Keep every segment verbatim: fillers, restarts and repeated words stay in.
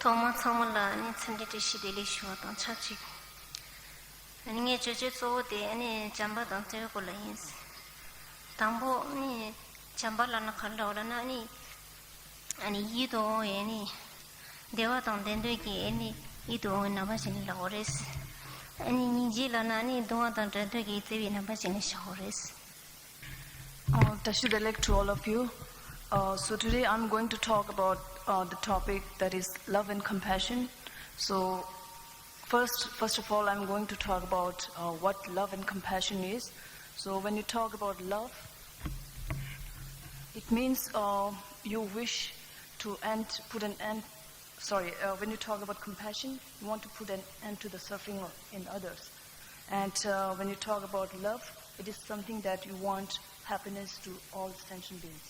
ཐོག་མར་ཚང་མ་ལ་ཨ་ནི་འཚམས་འདྲི་བཀྲ་ཤིས་བདེ་ལེགས་ཞུ་བ་དང་ཆབས་ཅིག་ཨ་ནི་ངའི་བརྗོད་བྱ་གཙོ་བོ་དེ་ཨ་ནི་བྱམས་པ་དང་བརྩེ་བའི་སྐོར་ལ་ཡིན། དང་པོ་ཨ་ནི་བྱམས་པ་ལབ་ན་ག་རེ་ལབ་དགོས་ལབ་ན་ཨ་ནི་ཨ་ནི་ཡིད་དུ་འོང་བའི་ཨ་ནི་བདེ་བ་དང་ལྡན་འདོད་ཀྱི་ཨ་ནི་ཡིད་དུ་འོང་བའི་རྣམ་པ་ཞིག་ལ་ལབ་དགོས་རེད། ཨ་ནི་སྙིང་རྗེ་ལབ་ན་ཨ་ནི་གདུང་བ་དང་བྲལ་འདོད་ཀྱི་བརྩེ་བའི་རྣམ་པ་ཞིག་ལ་བཞག་དགོས་རེད། Uh, Tashi Delek to all of you. Uh, so today I'm going to talk about uh, the topic that is love and compassion. So first, first of all, I'm going to talk about uh, what love and compassion is. So when you talk about love, it means uh, you wish to end, put an end, sorry, uh, when you talk about compassion, you want to put an end to the suffering of, in others. And uh, when you talk about love, it is something that you want happiness to all sentient beings.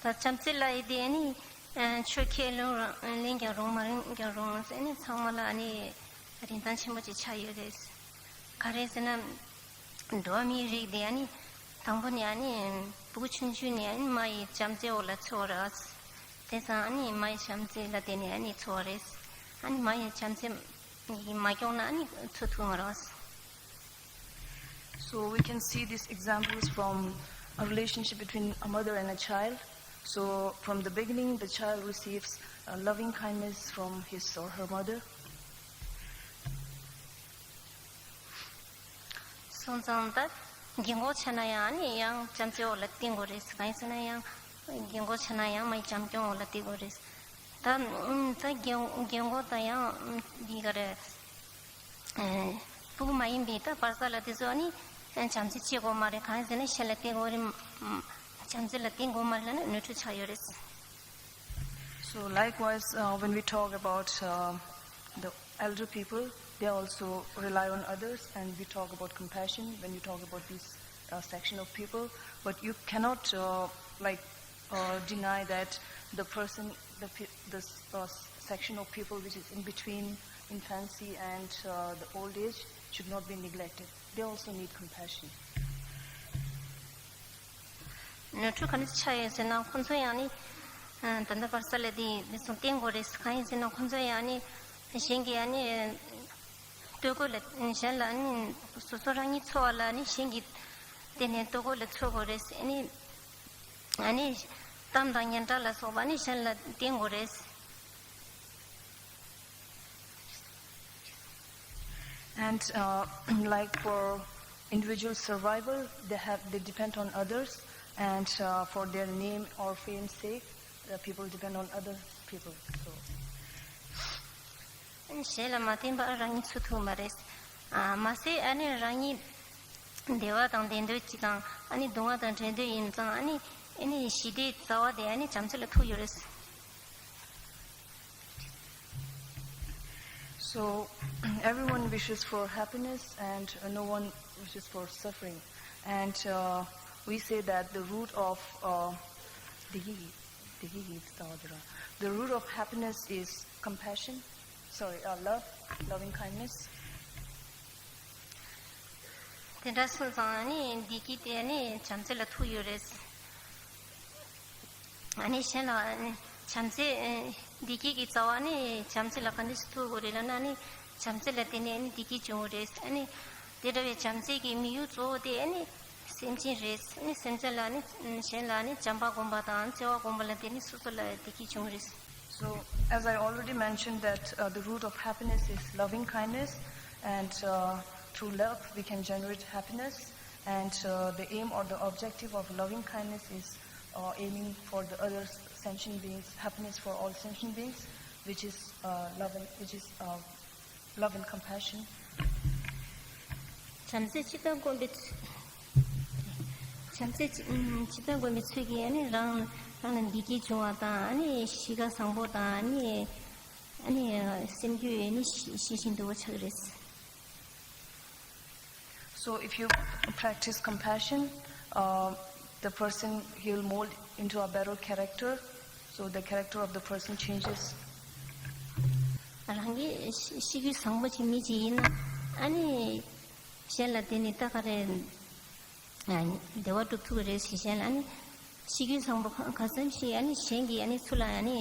ད་བྱམས་བརྩེ་ལབ་ཡས་དེ་ཨ་ནི་ཆོས་ཁས་ལེན་རུང་ལེན་ཀྱང་རུང་མ་ལེན་ཀྱང་རུང་ཨ་ནི་ཚང་མ་ལ་ཨ་ནི་རིན་ཐང་ཆེན་པོ་ཅིག་ཆགས་ཡོད་རེད། ག་རེ་ཟེར་ན། འགྲོ་བ་མིའི་རིགས་དེ་ཨ་ནི་དང་པོ་ནས་ཨ་ནི་ཕྲུ་གུ་ཆུང་ཆུང་ནས་ཨ་ནི་མ་ཡི་བྱམས་བརྩེའི་འོག་ལ་འཚོ་བ་རེད། དེ་ཙང་ཨ་ནི་མ་ཡི་བྱམས་བརྩེ་ལ་བརྟེན་ནས་ཨ་ནི་འཚོ་བ་རེད། ཨ་ནི་མ་ཡི་བྱམས་བརྩེ་མ་སྐྱོང་ན་ཨ་ནི་འཚོ་ཐུབ་མ་རེད། So we can see these examples from a relationship between a mother and a child. So from the beginning, the child receives a loving kindness from his or her mother. སོང་ཙང་ད་རྒན་གོག་ཆགས་ན་ཡང་ཨ་ནི་ཡང་བྱམས་བརྩེའི་འོག་ལ་བསྟེན་དགོས་རེད། གང་ཡིན་ཟེར་ན་ཡང་རྒན་གོག་ཆགས་ན་ཡང་མ་ཡི་བྱམས་སྐྱོང་འོག་ལ་བསྟེན་དགོས་རེད། ད་ད་རྒན་རྒན་གོག་དང་ཡང་འདི་ག་རེ། ཕྲུ་གུ་མ་ཡིན་པའི་ད་བར་ས་ལ་དེ་ཚོ་ཨ་ནི་བྱམས་བརྩེ་བྱེད་དགོས་མ་རེད། གང་ཡིན་ཟེར་ན་གཞན་ལ་བརྟེན་དགོས་རེད། བྱམས་བརྩེ་ལ་བརྟེན་དགོས་མ་རེད་ལབ་ན་ནོར་འཁྲུལ་ཆགས་ཡོད་རེད། So likewise, uh, when we talk about uh, the elder people, they also rely on others, and we talk about compassion when you talk about this uh, section of people. But you cannot uh, like uh, deny that the person, the pe- this uh, section of people which is in between infancy and uh, the old age should not be neglected. They also need compassion. ནོར་འཁྲུལ་ག་འདྲ་ཆགས་ཡོད་ཟེར་ན་ཁོང་ཚོ་ཡང་ནི་ད་ལྟ་བར་ས་ལ་དེ་མི་སོང་བསྟེན་དགོས་རེད། གང་ཡིན་ཟེར་ན་ཁོང་ཚོ་ཡང་ནི་གཞན་གྱི་ཡང་ནི་ལྟོ་གོས་ལ་གཞན་ལ་ནི་སོ་སོ་རང་ཉིད་འཚོ་བ་ལ་ནི་གཞན་གྱི་དེ་ནས་ལྟོ་གོས་ལ་འཚོ་དགོས་རེད། ནི་ནི་གཏམ་དང་སྙན་གྲགས་ལ་སོགས་པ་ནི་གཞན་ལ་བསྟེན་དགོས་རེད། And uh, like for individual survival, they have they depend on others, and uh, for their name or fame's sake, uh, people depend on other people. So གཞན་ལ་མ་བརྟེན་པར་རང་ཉིད་འཚོ་ཐུབ་མ་རེད། མ་ཟད་ཨ་ནི་རང་ཉིད་བདེ་བ་དང་ལྡན་འདོད་ཀྱི་དང་ཨ་ནི་གདུང་བ་དང་བྲལ་འདོད་ཡིན་ཙང་ཨ་ནི་ཨ་ནི་ཞི་བདེའི་རྩ་བ་དེ་ཨ་ནི་བྱམས་བརྩེ་ལ་ཐུག་ཡོད་རེད། So everyone wishes for happiness and uh, no one wishes for suffering. And uh, we say that the root of uh, the yi, the yi, the root of happiness is compassion. Sorry, uh, love, loving kindness. དེ་འདྲ་སོང་ཙང་ནི་བདེ་སྐྱིད་དེ་ནི་བྱམས་བརྩེ་ལ་ཐུག་ཡོད་རེད། ཨ་ནི་གཞན་ལ་ནི་བྱམས་བརྩེ་བདེ་སྐྱིད་ཀྱི་རྩ་བ་ནི་བྱམས་བརྩེ་ལ་ག་འདྲ་ཞིག་ཐུག་དགོས་རེད་ལབ་ན་ནི་བྱམས་བརྩེ་ལ་བརྟེན་ནས་ནི་བདེ་སྐྱིད་འབྱུང་གི་རེད། ཨ་ནི་དེ་འདྲ་བའི་བྱམས་བརྩེ་གི་དམིགས་ཡུལ་གཙོ་བོ་དེ་ཨ་ནི་སེམས་ཅན་རེད། ཨ་ནི་སེམས་ཅན་ལ་ནི་གཞན་ལ་ནི་བྱམས་པ་སྒོམ་པ་དང་བརྩེ་བ་སྒོམ་པ་ལ་བརྟེན་ནས་སོ་སོ་ལ་བདེ་སྐྱིད་འབྱུང་གི་རེད། So, as I already mentioned that uh, the root of happiness is loving kindness, and uh, through love we can generate happiness. And uh, the aim or the objective of loving kindness is uh, aiming for the other sentient beings, happiness for all sentient beings, which is uh, love and which is uh, love and compassion. བྱམས་བརྩེ་ཇི་ལྟར་བསྒོམ་པའི་ཚུལ། བྱམས་བརྩེ་ཇི་ཨུམ་ཇི་ལྟར་བསྒོམ་པའི་ཚུལ་གྱིས་ཨ་ནི་རང་རང་ལ་བདེ་སྐྱིད་འབྱུང་བ་དང་ཨ་ནི་གཤིས་ཀ་བཟང་པོ་དང་ཨ་ནི་ཨ་ནི་སེམས་རྒྱུད་ཨ་ནི་ཞི་ཞི་ཞིང་དུལ་བ་ཆགས་ཀྱི་རེད། So if you practice compassion, uh, the person he'll mold into a better character. So the character of the person changes. རང་གི་གཤིས་རྒྱུད་བཟང་པོ་ཅིག་མི་ཅིག་ཡིན་ན་ཨ་ནི་གཞན་ལ་དེ་ནི་ད་ག་རེ་བདེ་བ་སྒྲུབ་ཐུབ་ཀྱི་རེད་ཟེར་གཞན་ལ་ཨ་ནི་ ཆེ་རྒྱུ་བཟང་པོ་ག་ཚོད་ཞིག་ཨ་ནི་གཞན་གྱིས་ཨ་ནི་ཚུར་ལ་ཨ་ནི་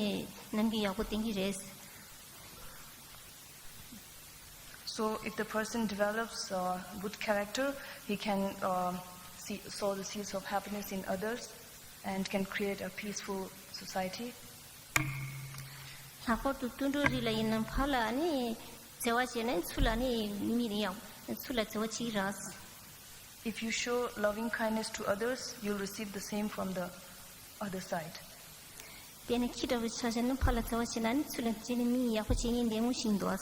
ནམ་རྒྱུན་ཡག་པོ་བསྟན་གྱི་རེད། So if the person develops uh, good character, he can uh, see, sow the seeds of happiness in others and can create a peaceful society. ལྷག་པར་དུ་དུད་འགྲོ་རིགས་ལ་ཡིན་ན་ཕར་ལ་ཨ་ནི་བརྩེ་བ་བྱས་ན་ཚུར་ལ་ཨ་ནི་མི་ཡང་ཚུར་ལ་བརྩེ་བ་བྱེད་ཀྱི་རེད། If you show loving kindness to others, you'll receive the same from the other side. དེ་ནི་ཁྱི་འདྲ་བོ་ཆ་བཞག་ན་ཕར་ལ་བརྩེ་བ་བྱེད་ན་ནི་ཚུར་ལ་བྱེད་ནི་མི་ཡག་པོ་བྱེད་མཁན་དེ་ངོ་ཤེས་འདུག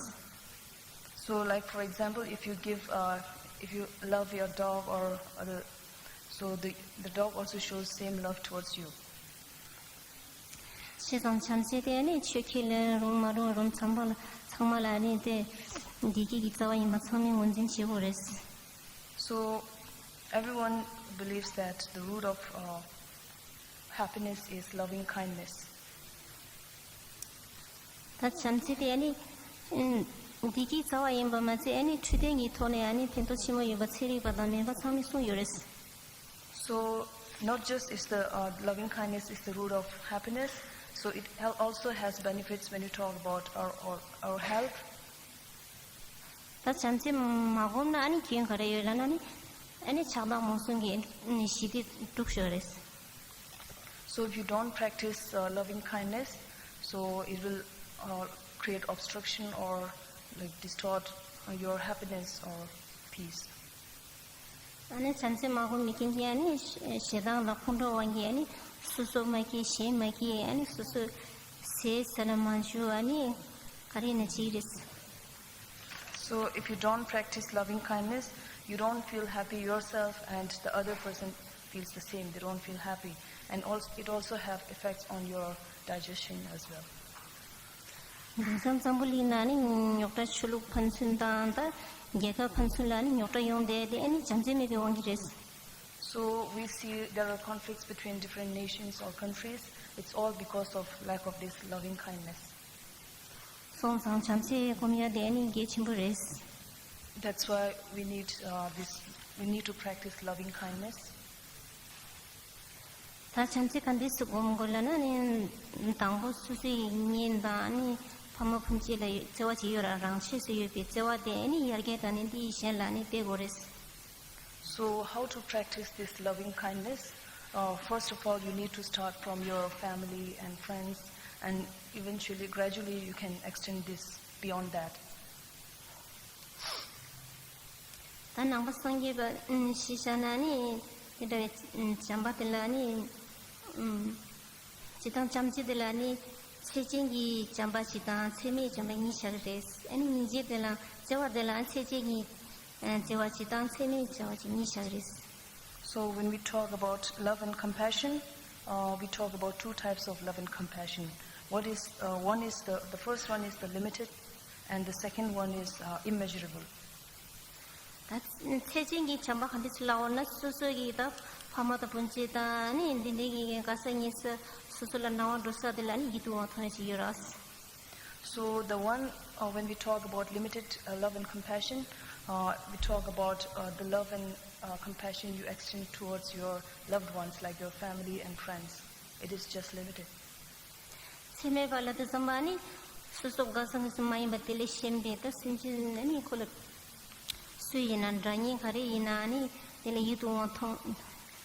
So, like for example, if you give, uh, if you love your dog or other, so the the dog also shows same love towards you. བྱས་ཙང་བྱམས་བརྩེ་དེ་ནི་ཆོས་ཁས་ལེན་རུང་མ་རུང་རུང་ཚང་མ་ལ་ཚང་མ་ལ་ནི་དེ་བདེ་སྐྱིད་ཀྱི་རྩ་བ་ཡིན་པ་ཚང་མས་ངོས་འཛིན་བྱེད་དགོས་རེད། So, everyone believes that the root of uh, happiness is loving kindness. ད་བྱམས་བརྩེ་དེ་ཨ་ནི་བདེ་སྐྱིད་རྩ་བ་ཡིན་པ་མ་ཚད་ཨ་ནི་འཕྲོད་བསྟེན་གྱི་ཐོག་ནས་ཨ་ནི་ཕན་ཐོགས་ཆེན་མོ་ཡོད་པ་ཚན་རིག་པ་དང་སྨན་པ་ཚང་མས་གསུངས་ཡོད་རེད། So, not just is the uh, loving kindness is the root of happiness, so it hel- also has benefits when you talk about our, our, our health. ད་བྱམས་བརྩེ་མ་སྒོམ་ན་ཨ་ནི་རྐྱེན་ག་རེ་ཡོད་ལབ་ན་ནི་ཨ་ནི་ཆགས་སྡང་རྨོངས་གསུམ་གྱི་ཞི་བདེ་དཀྲུག་ཤོར་རེད། So if you don't practice uh, loving kindness, so it will uh, create obstruction or like distort uh, your happiness or peace. ཨ་ནི་བྱམས་བརྩེ་མ་སྒོམ་མི་རྐྱེན་གྱིས་ཨ་ནི་ཞེ་སྡང་དང་ཁོང་ཁྲོ་དབང་གིས་ཨ་ནི་སོ་སོ་མ་སྐྱིད་གཞན་མ་སྐྱིད་ཨ་ནི་སོ་སོ་ཟས་ཟ་ལ་མ་འཇུ་ཨ་ནི་ག་རེ་ན་ཅིག་རེད། So if you don't practice loving kindness, you don't feel happy yourself and the other person feels the same. They don't feel happy. And also, it also have effects on your digestion as well. དེང་སང་འཛམ་བུ་གླིང་ན་ནི་རྙོག་དྲ་ཆོས་ལུགས་ཕན་ཚུན་དང་ད་རྒྱལ་ཁབ་ཕན་ཚུན་ལ་ནི་རྙོག་དྲ་ཡོང་བསྡད་དེ་ཨ་ནི་བྱམས་བརྩེ་མེད་པའི་དབང་གིས་རེད། So we see there are conflicts between different nations or countries. It's all because of lack of this loving kindness. སོང་ཙང་བྱམས་བརྩེ་སྒོམ་ཡ་དེ་ནི་གལ་ཆེན་པོ་རེད། That's why we need uh, this. We need to practice loving kindness. ད་བྱམས་བརྩེ་ག་འདྲས་སུ་སྒོམ་དགོས་ལབ་ན་ནི་དང་པོ་སོ་སོའི་གཉེན་དང་ནི་ཕ་མ་ཕུན་ཆེ་ལ་བརྩེ་བ་ཅིག་ཡོད་ར་རང་ཆས་སུ་ཡོད་པའི་བརྩེ་བ་དེ་ནི་ཡར་རྒྱས་དང་ནི་འདི་གཞན་ལ་ནི་སྤེལ་དགོས་རེད། So, how to practice this loving kindness? Uh, first of all, you need to start from your family and friends, and eventually, gradually, you can extend this beyond that. ད་ནང་པ་སངས་རྒྱས་པ་ཞིག་བྱ་ན་ནི་དེ་འདྲ་བའི་བྱམས་པ་དེ་ལ་ནི་སྤྱི་དང་བྱམས་བརྩེ་དེ་ལ་ནི་ཚད་ཅན་གྱི་བྱམས་པ་ཞིག་དང་ཚད་མེད་བྱམས་པ་གཉིས་བྱ་གི་རེད། ཨ་ནི་སྙིང་རྗེ་དེ་ལ་བརྩེ་བ་དེ་ལ་ཚད་ཅན་གྱི་བརྩེ་བ་ཞིག་དང་ཚད་མེད་བྱ་བ་ཞིག་གཉིས་བྱ་གི་རེད། So when we talk about love and compassion, uh, we talk about two types of love and compassion. What is uh, one is the the first one is the limited, and the second one is uh, immeasurable. ད་ཚད་ཅན་གྱི་བྱམས་པ་ག་འདྲ་ཞིག་ལབ་དགོས་ན་སོ་སོ་གི་ད་ཕ་མ་དང་སྤུན་མཆེད་དང་ནི་འདི་འདྲའི་གི་དགའ་ས་ཉེ་ས་སོ་སོ་ལ་སྣང་བ་འགྲོ་ས་དེ་ལ་ནི་ཡིད་དུ་འོང་ཐོག་ནས་ཅིག་ཡོད་ར། So the one uh, when we talk about limited uh, love and compassion, uh, we talk about uh, the love and uh, compassion you extend towards your loved ones, like your family and friends. It is just limited. ཚད་མེད་པ་ལ་དེ་ཙམ་པ་ནི་སོ་སོ་དགའ་ས་ངོས་སུ་མ་ཡིན་པ་དེ་ལས་གཞན་པའི་ད་སེམས་ཅན་ནི་ཁོ་ལ་སུ་ཡིན་ན་འདྲ་མཉེན་ག་རེ་ཡིན་ན་ནི་དེ་ལ་ཡིད་དུ་འོང་ཐོག་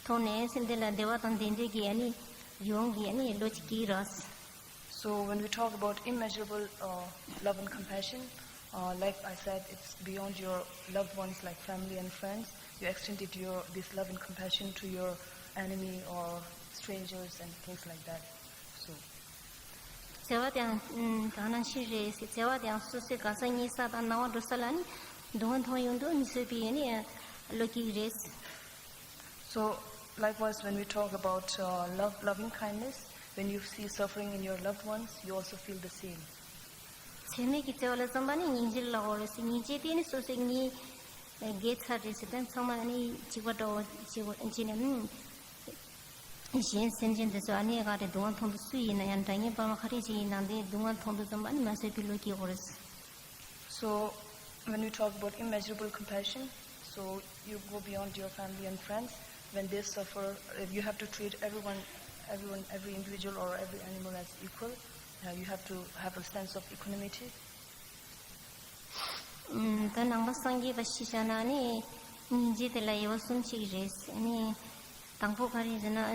ཐོག་ནས་སེམས་དེ་ལ་བདེ་བ་དང་ལྡན་འབྲས་ཀྱི་ནི་ཡོང་གི་ནི་བློ་ཅིག་སྐྱེ་ར། So when we talk about immeasurable uh, love and compassion, uh, like I said, it's beyond your loved ones like family and friends. You extended your this love and compassion to your enemy or strangers and things like that. So. བརྩེ་བ་དེའང་དེ་ནང་བཞིན་རེད་ཟེར། བརྩེ་བ་དེའང་སོ་སོའི་དགའ་ས་ཉེ་ས་དང་སྣང་བ་འགྲོ་ས་ལ་ནི་སྡུག་བསྔལ་མཐོང་ཡོང་དུས་མི་བཟོད་པའི་ནི་བློ་སྐྱེ་གི་རེད། So, likewise, when we talk about uh, love, loving kindness, when you see suffering in your loved ones, you also feel the same. ཚད་མེད་ཀྱི་བརྩེ་བ་ལ་བརྩམས་པ་ནི་སྙིང་རྗེ་ལ་གོ་རེད་ཟེར། སྙིང་རྗེ་དེ་ནི་སོ་སོའི་ངའི་དགེ་ཚར་རེད་ཟེར། དེ་ཚང་མ་ནི་གཅིག་པ་འདྲ་བོ་བྱེད་དགོས་བྱས་ནས་ཨུམ། གཞན་སེམས་ཅན་དེ་ཚོ་ཨ་ནི་ག་རེ་སྡུག་བསྔལ་མཐོང་དུས་སུ་ཡིན་ན་ཡང་འདྲ་མཉེན་པ་མ་ག་རེ་ཅིག་ཡིན་ནའང་དེ་སྡུག་བསྔལ་མཐོང་དུས་ཙམ་པ་ནི་མ་བཟོད་པའི་བློ་སྐྱེ་གོ་རེད། So, when we talk about immeasurable compassion, so you go beyond your family and friends. When they suffer, uh, you have to treat everyone everyone, every individual or every animal as equal. Uh, you have to have a sense of equanimity. ཨུམ། ད་ནང་པ་སངས་རྒྱས་པ་ཞིག་བྱས་ན་ནི་སྙིང་རྗེ་དེ་ལ་དབྱེ་བ་གསུམ་ཞིག་རེད། ཨ་ནི་དང་པོ་ག་རེ་ཟེར་ན། ཨ་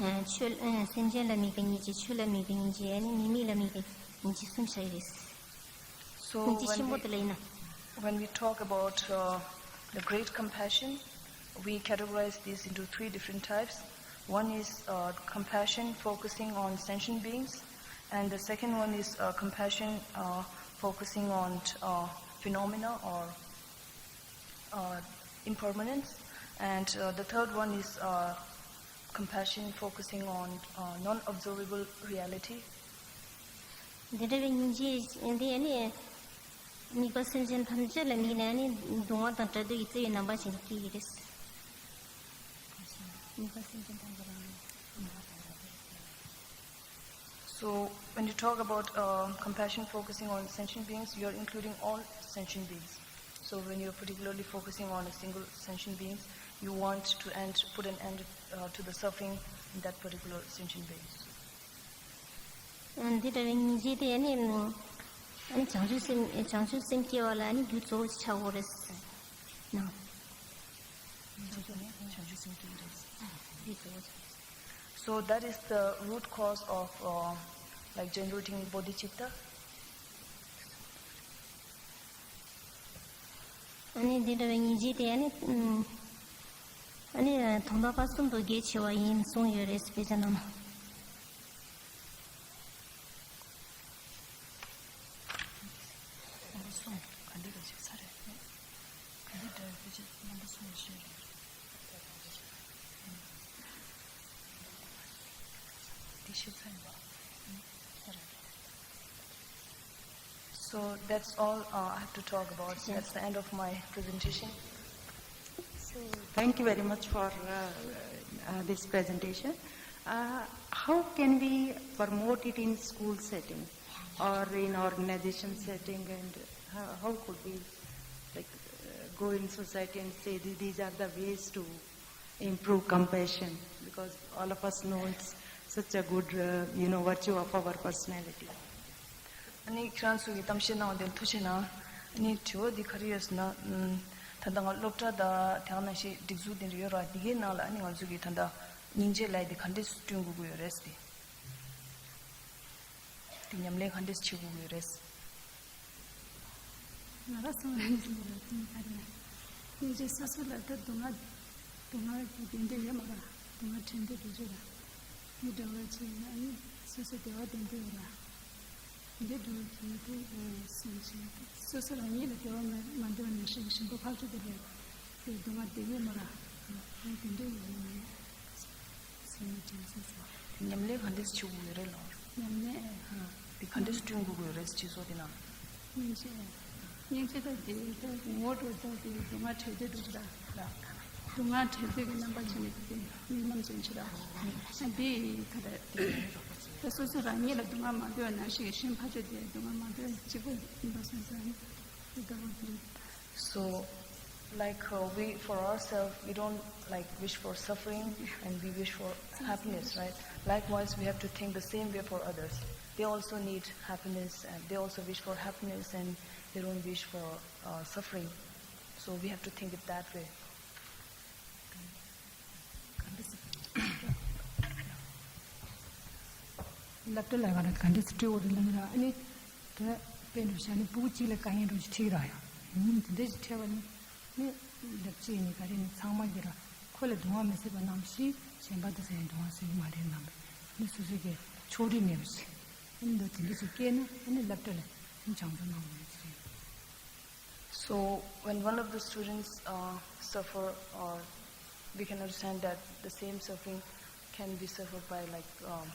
ཨ་ཆོས། ཨ་སེམས་ཅན་ལ་དམིགས་པའི་སྙིང་རྗེ། ཆོས་ལ་དམིགས་པའི་སྙིང་རྗེ། ཨ་ནི་མི་དམིགས་ལ་དམིགས་པའི་སྙིང་རྗེ་གསུམ་བྱས་རེད། So སྙིང་རྗེ་when ཆེན་པོ་we, དེ་ལ་ཡིན་ན། When we talk about uh, the great compassion, we categorize this into three different types. One is uh, compassion focusing on sentient beings, and the second one is uh, compassion uh, focusing on uh, phenomena or uh, impermanence, and uh, the third one is uh, compassion focusing on uh, non-observable reality. འདི་འདྲ་བའི་སྙིང་རྗེ་འདི་ནི་དམིགས་པ་སེམས་ཅན་ཐམས་ཅད་ལ་དམིགས་ནས་ནི་སྡུག་བསྔལ་དང་བྲལ་འདོད་ཀྱི་བརྩེ་བའི་རྣམ་པ་ཞིག་སྐྱེ་གི་རེད། དམིགས་པ་སེམས་ཅན་ཐམས་ཅད་ལ། So when you talk about uh, compassion focusing on sentient beings, you are including all sentient beings. So when you are particularly focusing on a single sentient being, you want to end, put an end uh, to the suffering in that particular sentient being. འདི་འདྲ་བའི་སྙིང་རྗེ་དེ་ནི་ཨ་ནི་བྱང་ཆུབ་སེམས། བྱང་ཆུབ་སེམས་སྐྱེ་བ་ལ་ནི་རྒྱུ་གཙོ་བོ་ཆགས་ཡོད་རེད། ན། བྱང་ཆུབ་སེམས་སྐྱེ་བ་རེད། རྒྱུ་གཙོ་བོ་ཆགས། So that is the root cause of uh, like generating bodhicitta. ཨ་ནི་འདི་འདྲ་བའི་སྙིང་རྗེ་དེ་ཨ་ནི་ཨ་ནི་དོན་དམ་པ་གསུམ་དུ་གལ་ཆེ་བ་ཡིན་གསུངས་ཡོད་རེད། དཔེ་ཆ་ནང་ན། རྣམ་པ་གསུམ་ག་འདྲ་རེད་ཅེས་ས་རེད། ག་འདྲ་འདྲ་བའི་དཔེ་ཆ་རྣམ་པ་གསུམ་བཤད་རེད། དེ་བཤད་ཚར་ཡིན་པ། ས་རེད། So that's all uh, I have to talk about. That's the end of my presentation. So, thank you very much for uh, uh, this presentation. Uh, how can we promote it in school setting or in organization setting, and how, how could we like uh, go in society and say th- these are the ways to improve compassion, because all of us know it's such a good uh, you know virtue of our personality. ཨ་ནི་ཁྱེད་རང་ཚོ་གི་གཏམ་བཤད་གནང་བ་དེ་ཐུགས་རྗེ་གནང་། ཨ་ནི་དྲི་བ་འདི་ག་རེ་ཡོད་ཟེར་ན། ཨམ། ད་ལྟ་ང་སློབ་གྲྭ་དང་དེ་ག་ནང་བཞིན་སྒྲིག་འཛུགས་དེ་འདྲ་ཡོད་ར། འདི་གའི་ནང་ལ་ཨ་ནི་ང་ཚོ་གི་ད་ལྟ་སྙིང་རྗེ་ལབ་ཡ་དེ་ག་འདྲས་སེ་བསྐྲུན་དགོས་ཀྱི་ཡོད་རེད་ཟེར་ཏེ། དེ་ཉམས་ལེན་ག་འདྲས་བྱེད་དགོས་ཀྱི་ཡོད་རེད། ང་རང་སོང་རན་ཞིག་རེད། དེ་ག་རེ། སྙིང་རྗེ་སོ་སོ་ལ་ད་སྡུག་བསྔལ། སྡུག་བསྔལ་གྱི་བདེ་འདོད་ཡོད་མ་རེད། སྡུག་བསྔལ་བྲལ་འདོད་འདོད་རྒྱུ་རེད། འདི་འདྲ་བ་ཅིག་ཡིན་ན་ཨ་ནི་སོ་སོ་བདེ་བ་ལྡན་གྱི་ཡོད་རེད། འདི་འདྲ་བ་ཅིག་ཡིན་དུས་སེམས་ཅན་སོ་སོ་རང་ཉིད་ལ་བདེ་བ་མ་མ་འདོད་ན་ཞེས་ཞིམ་པོ་ཕར་ཚུར་དེ་ལས་དེ་སྡུག་བསྔལ་བདེ་གི་མ་རེད། ཨ་ནི་དེ་འདྲ་ཡིན་ན། ཉམས་ལེན་ག་འདྲས་བྱེད་དགོས་ཡོད་རེད་ལགས། ཉམས་ལེན། ཨ། དེ་ག་འདྲས་བསྐྲུན་དགོས་ཀྱི་ཡོད་རེད་ཅེས་སོགས་དེ་ན། སྙིང་རྗེ། སྙིང་རྗེ་ད་དེ་ད་ངོ་སྤྲོད་ད་དེ་སྡུག་བསྔལ་བྲལ་འདོད་འདུག་ར། སྡུག་བསྔལ་བྲལ་འདོད་ཀྱི་རྣམ་པ་བྱས་ནས་དེ་དམིགས་རྣམ་ཅན་ཆེ་ར། ཨ་དེ་ག་ད་དེ་ད་སོ་སོ་རང་ཉིད་ལ་སྡུག་བསྔལ་མ་འདོད་ན་ཞིག་གཞན་ཕར་ཚུར་དེ་སྡུག་བསྔལ་མ་འདོད་གཅིག་པ་ཡིན་པ་སོང་ཙང་དེ་ལྟ་བུ་དེ། So, like uh, we, for ourselves, we don't like wish for suffering, and we wish for happiness, right? Likewise, we have to think the same way for others. They also need happiness, and they also wish for happiness, and they don't wish for uh, suffering. So we have to think it that way. སློབ་གྲྭ་ལ་ཡང་ག་འདྲ་སེ་སྤྲད་འོ་རེད་ལབ་ན་ར། ཨ་ནི་དེ་དཔེ་འདྲ་བྱས་ནས་ཕྲུ་གུ་གཅིག་ལ་དཀའ་ངལ་འདྲ་ཞིག་འཕྲད་ར་ཡ། ཉིན་དེ་འདྲ་ཞིག་འཕྲད་པ་ནི་ནི་སློབ་ཕྲུག་ནི་ག་རེ་ནི་ཚང་མ་གི་ར་ཁོ་ལ་སྡུག་བསྔལ་མི་སྲིད་པ་ནང་བཞིན་གཞན་པ་དེ་ཚོ་ཡང་སྡུག་བསྔལ་སྲིད་ཀྱི་མ་རེད་ནམ། ནི་སོ་སོ་གི་ཕྱོགས་རིས་མེད་པ་ཞིག་ཨ་ནི་འདུག་དེ་འདྲ་ཞིག་སྐྱེས་ན་ཨ་ནི་སློབ་གྲྭ་ལ་ནི་བྱང་ཆུབ་སྣང་བ་ཡོད་ཀྱི་རེད། So when one of the students uh, suffer, or we can understand that the same suffering can be suffered by like um,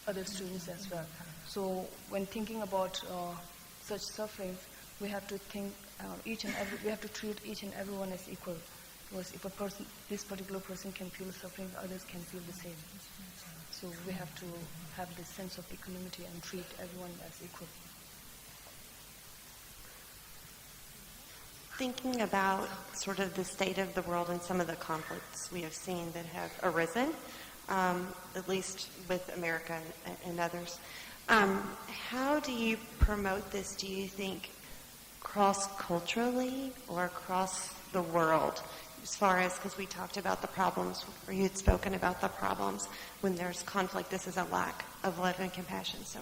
other students as well. So when thinking about uh, such sufferings, we have to think uh, each and every, we have to treat each and everyone as equal. Because if a person, this particular person can feel suffering, others can feel the same. So we have to have this sense of equanimity and treat everyone as equal. Thinking about sort of the state of the world and some of the conflicts we have seen that have arisen, um, at least with America and, and others. Um, how do you promote this, do you think, cross culturally or across the world? As far as, because we talked about the problems, or you had spoken about the problems when there's conflict, this is a lack of love and compassion. So,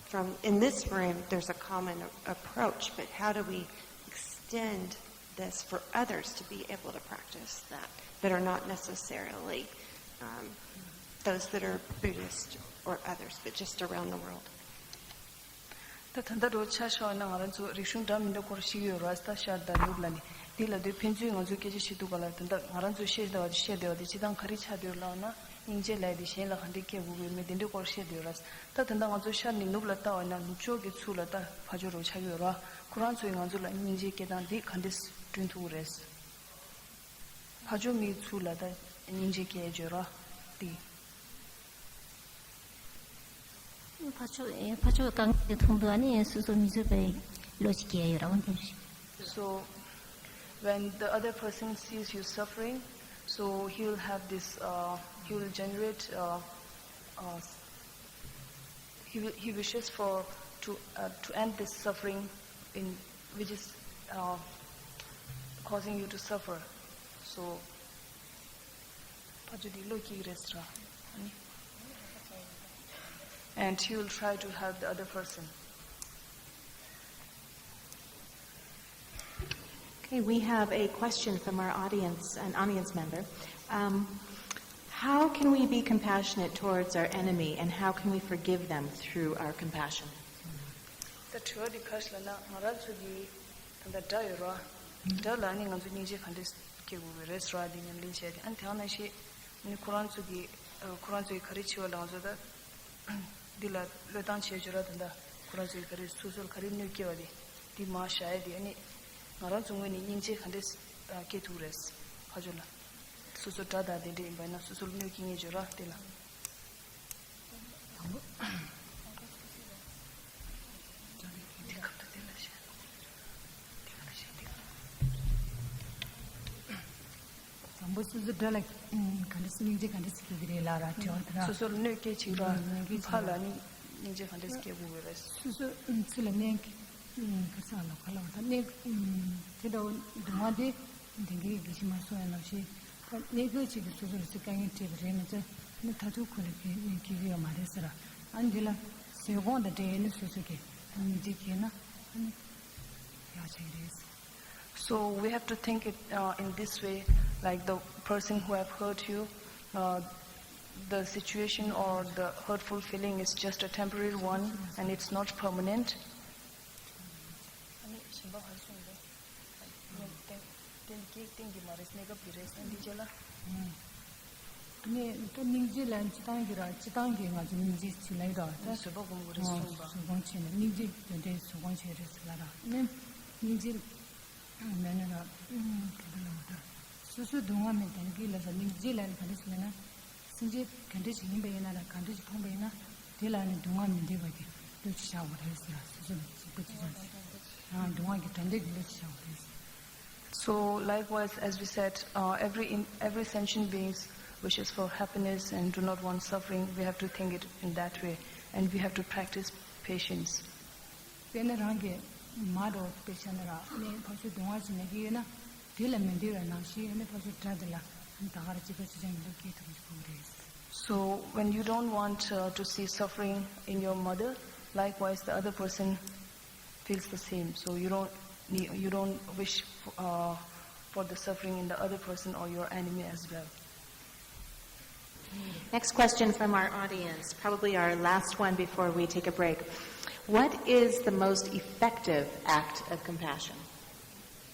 from in this room, there's a common a- approach, but how do we extend this for others to be able to practice that, that are not necessarily um, those that are Buddhist or others, but just around the world. ད་ད་ལྟ་འགྲོ་ཆ་ཤོག་ན་ང་རང་ཚོ་རིག་གཞུང་འདྲ་མི་འདྲ་སྐོར་ཤེས་ཡོད་ར། ད་ཤར་དང་ནུབ་ལ་ནི་འདི་ལ་དུས་ཕན་ཚུན་ང་ཚོ་སྐད་ཆ་བཤད་དུས་ག་ལ་ད་ལྟ་ང་རང་ཚོ་བཤད་བསྡད་པ་དེ་བཤད་བསྡད་པ་དེ་སྤྱི་བཏང་ག་རེ་ཆགས་བསྡད་ཡོད་ལབ་ན། སྙིང་རྗེ་ལབ་དེ་གཞན་ལ་ག་འདྲས་སྐྱེ་དགོས་ཀྱི་ཡོད་མེད་དེ་འདྲའི་སྐོར་བཤད་བསྡད་ཡོད་ར། ད་ད་ལྟ་ང་ཚོ་ཤར་ནས་ནུབ་ལ་ལྟ་བ་ན་ནུབ་ཕྱོགས་ཀྱི་ཚུལ་ལ་ད་ཕར་ཕྱོགས་རོ་ཆགས་ཡོད་ར། ཁོ་རང་ཚོས་ང་ཚོ་ལ་སྙིང་རྗེ་སྐྱེ་སྟངས་འདི་ག་འདྲས་བསྐྲུན་ཐུབ་ཀྱི་རེད། ཕར་ཕྱོགས་མིའི་ཚུལ་ལ་ད་སྙིང་རྗེ་སྐྱེ་བརྗོད་ར་དེ། ཕར་ཕྱོགས་ཕར་ཕྱོགས་དཀའ་ངལ་དེ་མཐོང་དུས་ཨ་ནི་སོ་སོ་མི་བཟོད་པའི་བློ་ཞིག་སྐྱེ་ཡ་ཡོད་ར་འོན་ཏེ། So when the other person sees you suffering, so he will have this, uh, he will generate, uh, uh, he, will, he wishes for to, uh, to end this suffering in which is, uh, causing you to suffer. So ཕར་ཕྱོགས་དེ་བློ་སྐྱེ་གི་རེད་ཟེར་ར། And he will try to help the other person. Okay, we have a question from our audience, an audience member. Um, how can we be compassionate towards our enemy, and how can we forgive them through our compassion? ད་དྲི་བ་འདི་ག་རེ་ལབ་ན་ང་རང་ཚོ་གི་ད་ལྟ་དགྲ་ཡོད་ར། དགྲ་ལ་ནི་ང་ཚོ་སྙིང་རྗེ་ག་འདྲས་སྐྱེ་དགོས་ཀྱི་རེད་ཟེར་བ་འདི་ཉམས་ལེན་བྱས་ཏེ། ཨ་ནི་དེ་ནང་བཞིན་ནི་ཁོ་རང་ཚོ་གི་ཁོ་རང་ཚོ་གི་ག་རེ་བྱེད་པ་ལ་ང་ཚོ་ད། འདི་ལ་བློས་བཏང་བྱས་བརྗོད་ར། ད་ལྟ་ཁོ་རང་ཚོའི་ག་རེ་སོ་སོར་ག་རེ་གནོད་སྐྱེལ་བ་དེ་འདི་མར་བཞག་ཡ་དེ། ཨ་ནི་ང་རང་ཚོ་ངོས་ནས་སྙིང་རྗེ་ག་འདྲས་སྐྱེ་ཐུབ་རེད། ཕ་ཆོས་ལ་སོ་སོ་དགྲ་དང་དེ་འདྲ་ཡིན་པ་ཡིན་ན་སོ་སོར་གནོད་སྐྱེལ་ངེས་བརྗོད་ར་དེ་ལ། དང་པོ་སོ་སོ་དགྲ་ལ་ག་འདྲ་སྙིང་རྗེ་ག་འདྲ་སྐྱེ་གི་རེད་ལབ་ར་དྲི་བ་དེ་ར། སོ་སོར་གནོད་སྐྱེལ་བྱེད་ར། ཕ་ལ་ནི་སྙིང་རྗེ་ག་འདྲ་སྐྱེ་དགོས་ཀྱི་རེད། སོ་སོ་ཚུར་ལ་གནོད་སྐྱེལ་ག་ས་ལ་ག་ལ་བ་ད་གནོད་དེ་འདྲ་བོ་སྡུག་བསྔལ་དེ་དེང་གི་དགེ་བཤེས་མ་གསུངས་ཡ་ནང་བཞིན་ད་གནོད་སྐྱེལ་བྱེད་ཀྱི་སོ་སོ་རུ་སུ་དཀའ་ངལ་འཕྲད་པ་རེད་མ་ཚད་ནི་མཐར་ཐུག་ཁོ་ལ་གི་གནོད་སྐྱེལ་གི་ཡོད་མ་རེད་ཟེར་ར། ཨ་ནི་འདི་ལ་བཟོད་སྒོམ་དང་འབྲེལ་ནས་སོ་སོ་གི་སྙིང་རྗེ་སྐྱེས་ན་ཨ་ནི་ཡག་ཆགས་ཀྱི་རེད། So we have to think it uh, in this way, like the person who have hurt you, uh, the situation or the hurtful feeling is just a temporary one and it's not permanent. ནས་ད་སྙིང་རྗེ་ལ་སྤྱི་བཏང་གི་ར་སྤྱི་བཏང་གི་ང་ཚོ་སྙིང་རྗེ་ཅིག་ལབ་ཡོད་ར་ད། བཟོད་པ་སྒོམ་དགོས་རེད་གསུངས་པ། བཟོད་སྒོམ་བྱས་ནས་སྙིང་རྗེ་དེ་འདྲའི་བཟོད་སྒོམ་བྱས་རེད་ཟེར་ལ་ར་ནི་སྙིང་རྗེ། མེད་ན་ར། ག་འདྲ་ལབ་དགོས་ད། སོ་སོའི་སྡུག་བསྔལ་མེད་དང་གི་ལ་ས་སྙིང་རྗེ་ལ་ནི་ག་འདྲ་ཞིག་ལབ་ན། སེམས་ཅན་ག་འདྲ་ཞིག་ཡིན་པ་ཡིན་ན་ར་ག་འདྲ་ཞིག་མཐོང་པ་ཡིན་ན། དེ་ལ་ནི་སྡུག་བསྔལ་མི་འདོད་པ་གི་བློ་ཅིག་བཞག་དགོས་རེད་ཟེར་ར། སོ་སོ་ལ་གཅིག་པ་གཅིག་རྐྱང་ཞིག་རང་སྡུག་བསྔལ་གྱི་དགྲ་འདོད་ཀྱི་བློ་ཅིག་བཞག་དགོས་རེད་ཟེར། So likewise, as we said, uh, every in, every sentient beings wishes for happiness and do not want suffering. We have to think it in that way, and we have to practice patience. དཔེར་ན་རང་གི་མ་འགྲོ་དཔེ་ཆ་ནི་ར་ནི་ཕར་ཚུར་སྡུག་བསྔལ་ཞིག་ན་གི་ཡོད་ན་དེ་ལ་མི་འདོད་པའི་ནང་བཞིན་ནི་ཕར་ཚུར་དགྲ་དེ་ལ་ད་ག་ར་གཅིག་པ་གཅིག་རྐྱང་གི་བློ་སྐྱེ་ཐུབ་ཀྱི་དགོས་རེད། So when you don't want uh, to see suffering in your mother, likewise the other person feels the same. So you don't need, you don't wish uh, for the suffering in the other person or your enemy as well. Next question from our audience, probably our last one before we take a break. What is the most effective act of compassion?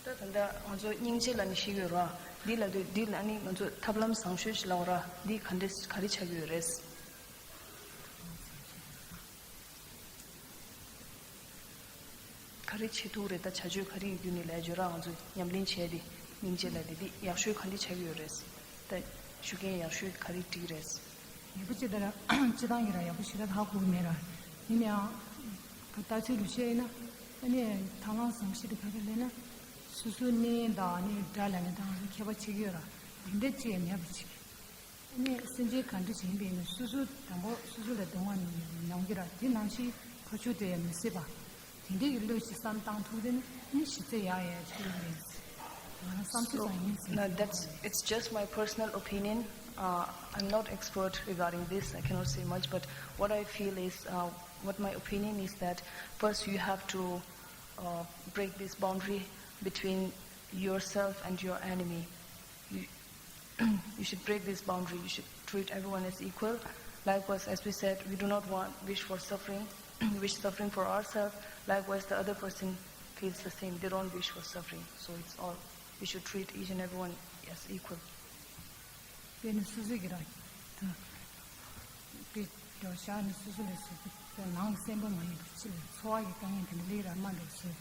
ད་ད་ལྟ་ང་ཚོ་སྙིང་རྗེ་ལ་ནི་ཤེས་ཡོད་ར། འདི་ལ་དུས་འདི་ལ་ནི་ང་ཚོ་ཐབས་ལམ་བཟང་ཤོས་ཤིག་ལབ་ར། འདི་ག་འདྲས་ག་རེ་ཆགས་ཀྱི་ཡོད་རེད། ག་རེ་བྱེད་ཐུབ་རེད། ད་བྱ་སྤྱོད་ག་རེ་ཡི་བརྒྱུད་ནས་ལས་བརྗོད་ར་ང་ཚོ་ཉམས་ལེན་བྱས་ཏེ་སྙིང་རྗེ་ལ་དེ་འདི་ཡག་ཤོས་ག་འདྲས་ཆགས་ཀྱི་ཡོད་རེད། ད་ཞུ་མཁན་ཡག་ཤོས་ག་རེ་འགྲིག་རེད། ཡག་པོ་ཅིག་ད་ར་སྤྱི་བཏང་གི་ར་ཡག་པོ་ཞེ་དྲག་ཧ་གོ་གི་མེད་ར། ཡིན་ནའང་ད་ལྟ་ཚུལ་དུ་བཤད་ཡིན་ན་ཨ་ནི་ཐབས་ལམ་བཟང་ཤོས་དེ་ག་རེ་ལབ་ན་སོ་སོའི་གནས་དང་ནི་དགྲ་ལ་ནི་ད་ང་ཚོ་ཁྱད་པར་ཕྱེ་གི་ཡོད་ར། དེ་འདྲ་ཅིག་ཡང་མེད་པ་ཅིག་ནས་སེམས་ཅན་ག་འདྲ་ཞིག་ཡིན་པ་ཡིན་ན་སོ་སོ་དང་པོ་སོ་སོ་ལ་སྡུག་བསྔལ་མྱོང་གི་ར། དེ་ནང་བཞིན་ཕར་ཕྱོགས་དེ་ཡང་མི་སྲིད་པ། དེ་འདྲའི་གི་བློ་ཞིག་བསམ་བཏང་ཐུབ་དེ་ནི་ནི་ཞི་བདེ་ཡག་ཡག་ཅིག་ཡོད་རེད། ང་རང་བསམ་ཚུལ་ཙམ་ཡིན་ཟེར། No, that's it's just my personal opinion. Uh, I'm not expert regarding this. I cannot say much, but what I feel is, uh, what my opinion is that first you have to uh, break this boundary between yourself and your enemy. You, you should break this boundary. You should treat everyone as equal. Likewise, as we said, we do not want wish for suffering, wish suffering for ourselves. Likewise, the other person feels the same. They don't wish for suffering. So it's all we should treat each and everyone as equal. དེ་ནི་སོ་སོ་གི་ར། ད་དེ་འགྲོ་ཤག་ནི་སོ་སོ་ལས་སོ་སོ་ནང་གི་སེམས་པ་མ་ཡིན་པར་ཕྱི་ལ་འཚོ་བ་གི་དཀའ་ངལ་དེ་འདྲ་ལས་ར་མ་འགྲོ་ཟེར།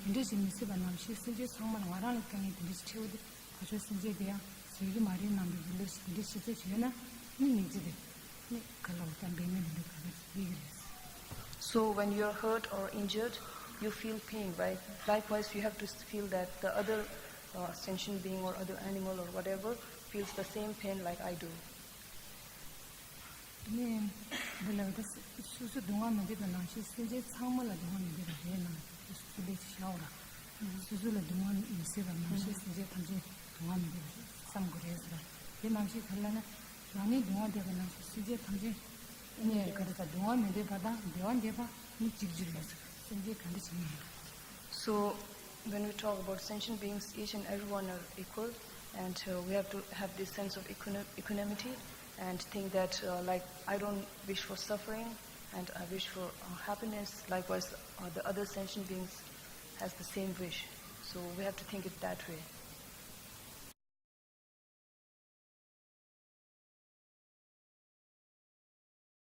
དེ་འདྲ་ཞིག་མི་སྲིད་པ་ནམ་ཞིག་སེམས་ཅན་ཚང་མ་ལ་ང་རང་ལ་དཀའ་ངལ་དེ་འདྲ་ཞིག་འཕྲད་དུས་ཕར་ཕྱོགས་སེམས་ཅན་དེ་ཡང་བཟོད་ཀྱི་མ་རེད་རྣམ་པའི་འདི་འདྲ་ཞིག་དེ་འདྲ་ཞིག་ཚད་ཡོད་ན་ནི་མི་ཚེ་དེ་ནི་ག་ལ་འོ་ད་འབད་མེད་འདི་འདྲ་ག་ག་ཅིག་ཡིན་གི་རེད། So when you're hurt or injured, you feel pain, right? Likewise, you have to feel that the other uh, sentient being or other animal or whatever feels the same pain like I do. ནི་འདི་ལ་ད་སོ་སོ་སྡུག་བསྔལ་མི་འདོད་པ་ནང་བཞིན་སེམས་ཅན་ཚང་མ་ལ་སྡུག་བསྔལ་མི་འདོད་པ་རེད་ན་སོ་སོ་ལས་ཤའོ་ར། སོ་སོ་ལ་སྡུག་བསྔལ་མི་སྲིད་པ་ནང་བཞིན་སེམས་ཅན་ཐམས་ཅད་སྡུག་བསྔལ་མི་འདོད་པ་རེད་བསམ་དགོས་རེད་ཟེར་ར། དེ་ནང་བཞིན་ག་ལ་ན་རང་ཉིད་སྡུག་བསྔལ་འདོད་པ་ནང་བཞིན་སེམས་ཅན་ཐམས་ཅད་ནི་ག་རེ་ཟ་སྡུག་བསྔལ་མི་འདོད་པ་དང་བདེ་བ་འདོད་པ་ནི་གཅིག་གྱུར་ཡོད་ཟེར། སེམས་ཅན་ག་འདྲ་ཞིག་ཡིན་ཡང་། So, when we talk about sentient beings, each and everyone are equal, and uh, we have to have this sense of equina- equanimity and think that, uh, like, I don't wish for suffering, and I wish for uh, happiness. Likewise, uh, the other sentient beings has the same wish. So we have to think it that way.